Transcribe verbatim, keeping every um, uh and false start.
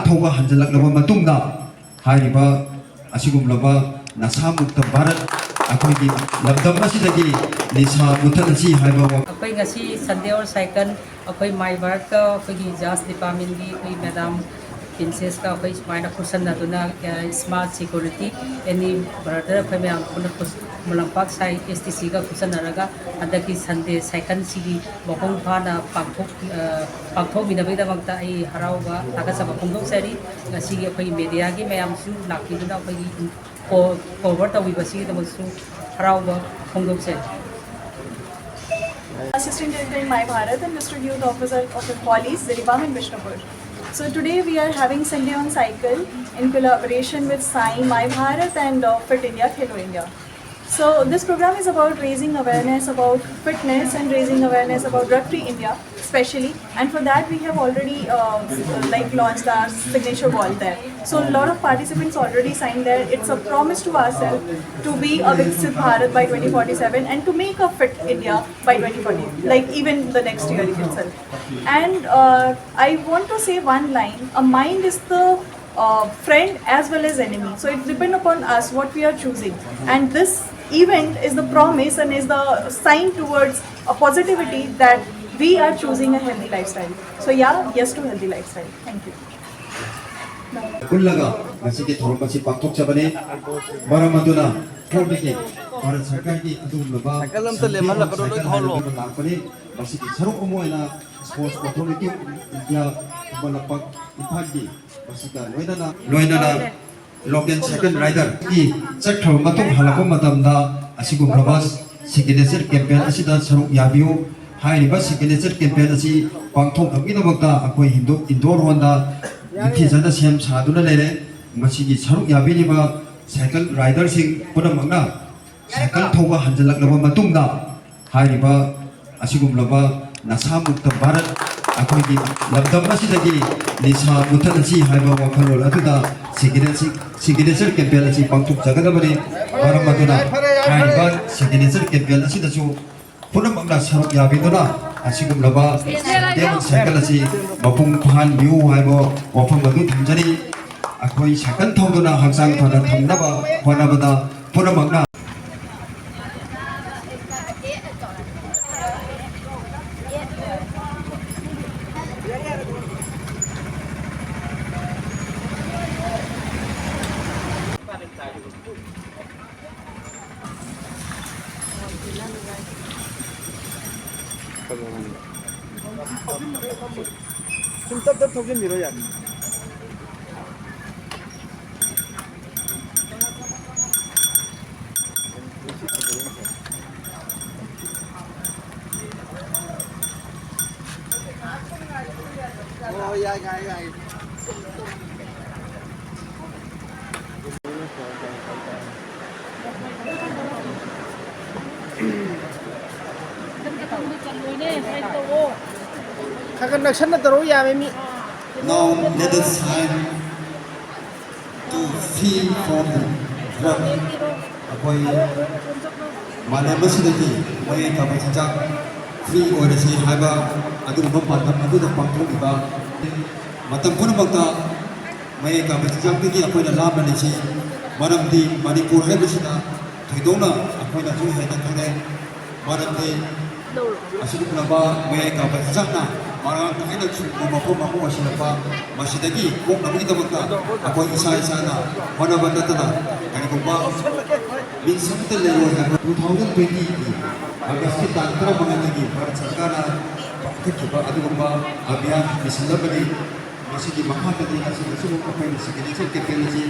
ꯊꯧꯕ ꯍꯟꯖꯤꯜꯂꯛꯂꯕ ꯃꯇꯨꯡꯗ, ꯍꯥꯏꯔꯤꯕ ꯑꯁꯤꯒꯨꯝꯂꯕ ꯅꯁꯥ ꯃꯨꯛꯇ ꯚꯥꯔꯠ ꯑꯩꯈꯣꯏꯒꯤ ꯂꯝꯗꯝ ꯑꯁꯤꯗꯒꯤ ꯅꯤꯁꯥ ꯃꯨꯊꯠꯂꯁꯤ ꯍꯥꯏꯕ ꯋꯥ- ꯑꯩꯈꯣꯏ ꯉꯁꯤ Sunday on Cycle ꯑꯩꯈꯣꯏ ꯃꯥꯏ ꯚꯥꯔꯠꯀ ꯑꯩꯈꯣꯏꯒꯤ ꯖꯥꯁ ꯗꯤꯄꯥꯔꯠꯃꯦꯟꯒꯤ ꯑꯩꯈꯣꯏ ꯃꯦꯗꯥꯝ ꯄ꯭ꯔꯤꯟꯁꯦꯁꯀ ꯑꯩꯈꯣꯏ ꯁꯨꯃꯥꯏꯅ ꯈꯨꯠꯁꯝꯅꯗꯨꯅ, ꯑ, ꯏꯁꯃꯥꯔꯠ ꯁꯦꯀ꯭ꯌꯨꯔꯤꯇꯤ ꯑꯦꯅꯤ ꯕ꯭ꯔꯗꯔ ꯑꯩꯈꯣꯏ ꯃꯌꯥꯝ ꯄꯨꯟꯅ ꯈꯨꯠ-, ꯈꯨꯃꯟ ꯂꯝꯄꯥꯛ ꯁꯥꯏ ꯑꯦꯁ ꯇꯤ ꯁꯤꯒ ꯈꯨꯠꯁꯝꯅꯔꯒ ꯍꯟꯗꯛꯀꯤ ꯁꯟꯗꯦ ꯁꯥꯏꯀꯜꯁꯤꯒꯤ ꯃꯄꯨꯡ ꯐꯥꯅ ꯄꯥꯡꯊꯣꯛ-, ꯑ, ꯄꯥꯡꯊꯣꯛꯃꯤꯟꯅꯕꯒꯤꯗꯃꯛꯇ ꯑꯩ ꯍꯔꯥꯎꯕ ꯊꯥꯒꯠꯆꯕ ꯐꯣꯡꯗꯣꯛꯆꯔꯤ꯫ ꯉꯁꯤꯒꯤ ꯑꯩꯈꯣꯏꯒꯤ ꯃꯦꯗꯤꯌꯥꯒꯤ ꯃꯌꯥꯝꯁꯨ ꯂꯥꯛꯄꯤꯗꯨꯅ ꯑꯩꯈꯣꯏꯒꯤ ꯀꯣ-, ꯀꯣꯚꯔ ꯇꯧꯕꯤꯕꯁꯤꯒꯤꯗꯃꯛꯁꯨ ꯍꯔꯥꯎꯕ ꯐꯣꯡꯗꯣꯛꯆꯔꯤ꯫ Assistant Director in My Bharat and District Youth Officer of Imphal East, Jiribam and Bishnupur. So today we are having Sunday on Cycle in collaboration with Sai, My Bharat and, uh, Fit India, Khelo India. So this program is about raising awareness about fitness and raising awareness about drug-free India, especially. And for that we have already, uh, like, launched our signature wall there. So a lot of participants already signed there. It's a promise to ourselves to be a Viksit Bharat by twenty forty-seven and to make a fit India by twenty forty, like, even the next year itself. And, uh, I want to say one line: a mind is the, uh, friend as well as enemy. So it depends upon us what we are choosing. And this event is the promise and is the sign towards a positivity that we are choosing a healthy lifestyle. So yeah, yes to healthy lifestyle. Thank you. ꯄꯨꯜꯂꯒ ꯉꯁꯤꯒꯤ ꯊꯧꯔꯝ ꯑꯁꯤ ꯄꯥꯡꯊꯣꯛꯆꯕꯅꯤ꯫ ꯃꯔꯝ ꯑꯗꯨꯅ ꯈꯔꯗꯒꯤ ꯚꯥꯔꯠ ꯁꯔꯀꯥꯔꯒꯤ ꯑꯗꯨꯒꯨꯝꯂꯕ cycle ꯑꯃꯇ ꯂꯦꯝꯍꯜꯂꯛꯀꯅꯨ, ꯂꯣꯏ ꯊꯣꯛꯍꯜꯂꯣ꯫ ꯂꯥꯛꯄꯅꯤ꯫ ꯃꯁꯤꯒꯤ ꯁꯔꯨꯛ ꯑꯃ ꯑꯣꯏꯅ Sports Authority of India Khuman Lampak ꯏꯝꯐꯥꯜꯒꯤ ꯃꯁꯤꯒ ꯂꯣꯏꯅꯅ, ꯂꯣꯏꯅꯅ ꯂꯣꯀꯦꯜ ꯁꯥꯏꯀꯜ ꯔꯥꯏꯗꯔꯒꯤ ꯆꯠꯈ꯭ꯔꯕ ꯃꯇꯨꯡ ꯍꯜꯂꯛꯄ ꯃꯇꯝꯗ ꯑꯁꯤꯒꯨꯝꯂꯕ ꯁꯤꯒꯅꯦꯆꯔ ꯀꯦꯝꯄꯦꯟ ꯑꯁꯤꯗ ꯁꯔꯨꯛ ꯌꯥꯕꯤꯌꯨ꯫ ꯍꯥꯏꯔꯤꯕ ꯁꯤꯒꯅꯦꯆꯔ ꯀꯦꯝꯄꯦꯟ ꯑꯁꯤ ꯄꯥꯡꯊꯣꯛꯅꯕꯒꯤꯗꯃꯛꯇ ꯑꯩꯈꯣꯏ ꯏꯟꯗꯣ-, ꯏꯟꯗꯣꯔ ꯍꯣꯜꯗ ꯅꯤꯡꯊꯤꯖꯅ ꯁꯦꯝ ꯁꯥꯗꯨꯅ ꯂꯩꯔꯦ꯫ ꯃꯁꯤꯒꯤ ꯁꯔꯨꯛ ꯌꯥꯕꯤꯔꯤꯕ ꯁꯥꯏꯀꯜ ꯔꯥꯏꯗꯔꯁꯤꯡ ꯄꯨꯝꯅꯃꯛꯅ ꯁꯥꯏꯀꯜ ꯊꯧꯕ ꯍꯟꯖꯤꯜꯂꯛꯂꯕ ꯃꯇꯨꯡꯗ ꯍꯥꯏꯔꯤꯕ ꯑꯁꯤꯒꯨꯝꯂꯕ ꯅꯁꯥ ꯃꯨꯛꯇ ꯚꯥꯔꯠ ꯑꯩꯈꯣꯏꯒꯤ ꯂꯝꯗꯝ ꯑꯁꯤꯗꯒꯤ ꯅꯤꯁꯥ ꯃꯨꯊꯠꯂꯁꯤ ꯍꯥꯏꯕ ꯋꯥꯈꯜꯂꯣꯟ ꯑꯗꯨꯗ ꯁꯤꯒꯅꯦꯆꯔ, ꯁꯤꯒꯅꯦꯆꯔ ꯀꯦꯝꯄꯦꯟ ꯑꯁꯤ ꯄꯥꯡꯊꯣꯛꯆꯒꯗꯕꯅꯤ꯫ ꯃꯔꯝ ꯑꯗꯨꯅ ꯍꯥꯏꯔꯤꯕ ꯁꯤꯒꯅꯦꯆꯔ ꯀꯦꯝꯄꯦꯟ ꯑꯁꯤꯗꯁꯨ ꯄꯨꯝꯅꯃꯛꯅ ꯁꯔꯨꯛ ꯌꯥꯕꯤꯗꯨꯅ ꯑꯁꯤꯒꯨꯝꯂꯕ ꯁꯦꯟꯇ꯭ꯔꯦꯜ ꯁꯥꯏꯀꯜ ꯑꯁꯤ ꯃꯄꯨꯡ ꯐꯥꯍꯟꯕꯤꯌꯨ ꯍꯥꯏꯕ ꯋꯥꯐꯝ ꯑꯗꯨ ꯊꯝꯖꯔꯤ꯫ ꯑꯩꯈꯣꯏ ꯁꯥꯏꯀꯜ ꯊꯧꯗꯨꯅ ꯍꯛꯆꯥꯡ ꯐꯅ ꯊꯝꯅꯕ ꯍꯣꯠꯅꯕꯗ ꯄꯨꯝꯅꯃꯛꯅ ꯁꯨꯝ ꯇꯞ ꯇꯞ ꯊꯧꯖꯤꯟꯕꯤꯔꯣ, ꯌꯥꯅꯤ꯫ ꯑꯣ, ꯌꯥꯏ, ꯌꯥꯏ, ꯌꯥꯏ꯫ ꯈꯔ ꯈꯔ ꯅꯛꯁꯟꯅ ꯇꯧꯔꯛꯎ, ꯌꯥꯝꯃꯦ ꯃꯤ꯫ Now let us sign to free from the drug. ꯑꯩꯈꯣꯏ ꯃꯥꯂꯦꯝ ꯑꯁꯤꯗꯒꯤ ꯃꯌꯦꯡ ꯀꯥꯕ ꯆꯤꯟꯖꯥꯛ ꯐ꯭ꯔꯤ ꯑꯣꯏꯔꯁꯤ ꯍꯥꯏꯕ ꯑꯗꯨꯒꯨꯝꯕ ꯄꯥꯟꯗꯝ ꯑꯗꯨꯗ ꯄꯥꯡꯊꯣꯛꯂꯤꯕ ꯃꯇꯝ ꯄꯨꯝꯅꯃꯛꯇ ꯃꯌꯦꯡ ꯀꯥꯕ ꯆꯤꯟꯖꯥꯛꯇꯒꯤ ꯑꯩꯈꯣꯏꯅ ꯂꯥꯞꯅ ꯂꯩꯁꯤ꯫ ꯃꯔꯝꯗꯤ ꯃꯅꯤꯄꯨꯔ ꯍꯥꯏꯕꯁꯤꯗ ꯊꯣꯏꯗꯣꯛꯅ ꯑꯩꯈꯣꯏꯅꯁꯨ ꯍꯦꯟꯅ ꯈꯪꯅꯩ꯫ ꯃꯔꯝꯗꯤ ꯑꯁꯤꯒꯨꯝꯂꯕ ꯃꯌꯥꯏ ꯀꯥꯕ ꯆꯤꯟꯖꯥꯛꯅ ꯃꯔꯥꯡ ꯀꯥꯏꯅ ꯆꯨꯕ ꯃꯐꯝ ꯑꯃ ꯑꯣꯏꯁꯤꯜꯂꯛꯄ, ꯃꯁꯤꯗꯒꯤ ꯀꯣꯛꯅꯕꯒꯤꯗꯃꯛꯇ ꯑꯩꯈꯣꯏ ꯏꯁꯥ ꯏꯁꯥꯅ ꯍꯣꯠꯅꯕ ꯅꯠꯇꯅ ꯀꯔꯤꯒꯨꯝꯕ ꯃꯤꯟꯁ ꯑꯃꯠꯇ ꯂꯩꯔꯣꯏ ꯍꯥꯏꯕ꯫ Two thousand twenty August ꯀꯤ ꯇꯥꯡ ꯇꯔꯥꯃꯉꯥꯗꯒꯤ ꯚꯥꯔꯠ ꯁꯔꯀꯥꯔꯅ ꯄꯥꯏꯈꯠꯈꯤꯕ ꯑꯗꯨꯒꯨꯝꯕ ꯑꯚꯤꯌꯥꯟ ꯃꯤꯁꯟ ꯑꯃꯅꯤ꯫ ꯃꯁꯤꯒꯤ ꯃꯈꯥꯗꯗꯤ ꯉꯁꯤ ꯑꯁꯤꯒꯨꯝꯕ ꯑꯩꯈꯣꯏꯅ signature campaign ꯑꯁꯤ